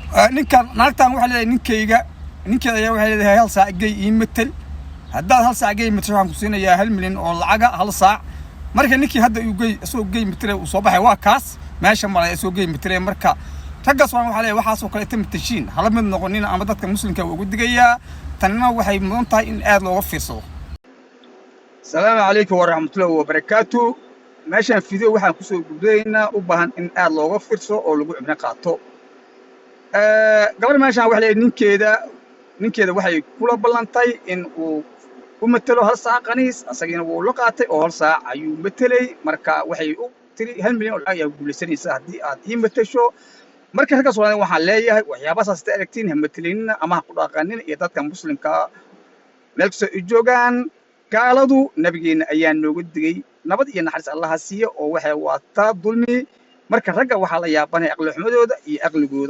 Ninkan naagtan waxay leedahay ninkayga, ninkeeda ayaa waxay leedahay hal saac gay ii matel. Haddaad hal saac gay matasho, waxaan ku siinayaa 1 milyan oo lacaga hal saac. Marka ninkii hadda uu gay isagoo gay matele uu soo baxay, waa kaas meesha maray isagoo gay matele. Marka raggaas waan waxaa leeyahay, waxaasoo kale inta matashiin hala mid noqonina, ama dadka muslimka waa ugu digayaa. Tanina waxay mudan tahay in aad looga fiirsado. Asalaamu calaykum waraxmatullahi wabarakaatu. Meeshaan video waxaan kusoo gudbinaynaa u baahan in aad looga fiirsado oo lagu cibro qaato. Gabar meeshaan waxay leeyahay ninkeeda waxay kula ballantay in uu u matelo hal saac qaniis. Asagiina wuu la qaatay oo hal saac ayuu matelay. Marka waxay u tiri 1 milyan oo lacag ayaa guulaysanaysa haddii aad ii matesho. Marka ragga Soomaalida waxaan leeyahay, waxyaabahaas ta aragtiin ha matelinina ama ha ku dhaqanina, iyo dadka muslimka meel kastoo ay joogaan. Gaaladu nabigeenna ayaa nooga digay, nabad iyo naxariis Allaha siiya, oo waxay waataa dulmi. Marka ragga waxaa la yaabanaya aqli xumadooda iyo aqligooda.